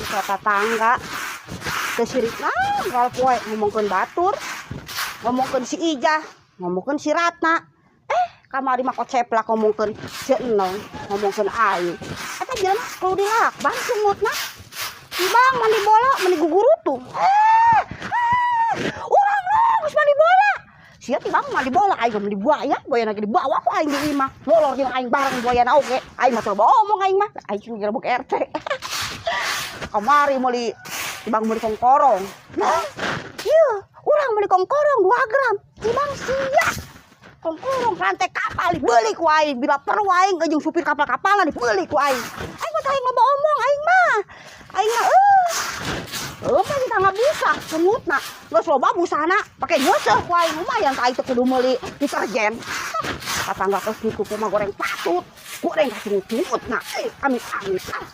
Ka tatangga teu sirik nah poe ngomongkeun batur, ngomongkeun si Ijah, ngomongkeun si Ratna. Eh, kamari mah koceplak ngomongkeun si Enong, ngomongkeun aing. Eta jelema kudu dilakban sungutna. Bang, mandi bola, mandi gugurutung. Eh, eh, urang lah geus mandi bola. Sia ti bang mandi bola, aing mah mandi buaya, buaya lagi dibawa ku aing di imah. Molor jeung aing bareng buaya oge. Aing mah coba omong aing mah, aing cuma gerebek RT. Kamari meuli Bang, meuli kongkorong. Nah, iya, urang meuli kongkorong 2 gram. Tibang sia. Kongkorong rantai kapal dibeli ku aing, bila perlu aing jeung supir kapal-kapalan dibeli ku aing. Aing mah teu loba omong aing mah. Aing mah eh. Eh, mah kita nggak bisa sungutna. Geus loba busana, pake nyeuseuh ku aing, lumayan ka aing teu kudu meuli deterjen. Tetangga geus kitu mah goreng patut, goreng ka sungut-sungutna. Eh, amit amit ah.